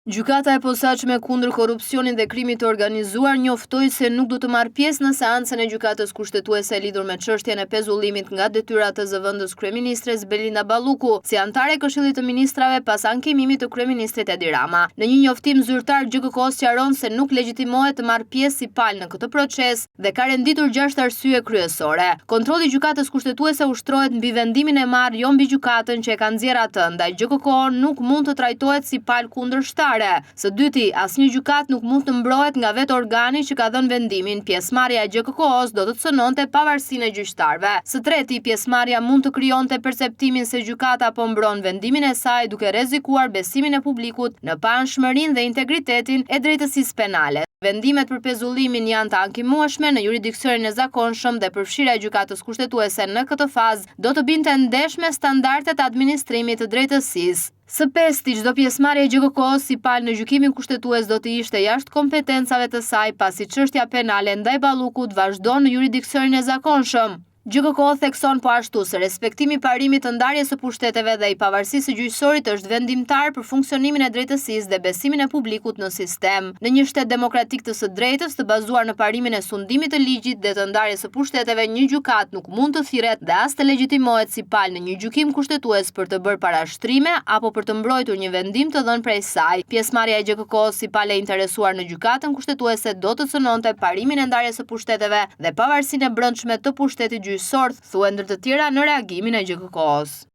Gjykata e Posaçme kundër Korrupsionit dhe Krimit të Organizuar njoftoi se nuk do të marrë pjesë në seancën e Gjykatës Kushtetuese lidhur me çështjen e pezullimit nga detyra të zëvendës kryeministres Belinda Balluku si anëtare e Këshillit të Ministrave pas ankimimit të kryeministrit Edi Rama. Në një njoftim zyrtar GJKKO sqaron se nuk legjitimohet të marrë pjesë si palë në këtë proces dhe ka renditur gjashtë arsye kryesore. Kontrolli i Gjykatës Kushtetuese ushtrohet mbi vendimin e marrë, jo mbi gjykatën që e ka nxjerrë atë, ndaj GJKKO nuk mund të trajtohet si palë kundërshtare. Së dyti, asnjë gjykatë nuk mund të mbrohet nga vetë organi që ka dhënë vendimin, pjesëmarrja e GJKKO-së do të cënonte pavarësinë e gjyqtarëve. Së treti, pjesëmarrja mund të krijonte perceptimin se gjykata po mbron vendimin e saj duke rrezikuar besimin e publikut në paanshmërinë dhe integritetin e drejtësisë penale. Vendimet për pezullimin janë të ankimueshme në juridiksionin e zakonshëm dhe përfshirja e Gjykatës Kushtetuese në këtë fazë do të binte ndesh me standardet e administrimit të drejtësisë. Së pesti, çdo pjesëmarrje e GJKKO-së si palë në gjykimin kushtetues do të ishte jashtë kompetencave të saj pasi çështja penale ndaj Ballukut vazhdon në juridiksionin e zakonshëm. GJKKO thekson po ashtu se respektimi i parimit të ndarjes së pushteteve dhe i pavarësisë së gjyqësorit është vendimtar për funksionimin e drejtësisë dhe besimin e publikut në sistem. Në një shtet demokratik të së drejtës, të bazuar në parimin e sundimit të ligjit dhe të ndarjes së pushteteve, një gjykatë nuk mund të thirret dhe as të legjitimohet si palë në një gjykim kushtetues për të bërë parashtrime apo për të mbrojtur një vendim të dhënë prej saj. Pjesëmarrja e GJKKO-së si palë e interesuar në Gjykatën Kushtetuese do të cënonte parimin e ndarjes së pushteteve dhe pavarësinë e brendshme të pushtetit gjyqësor, thuhet ndër të tjera në reagimin e GJKKO-së.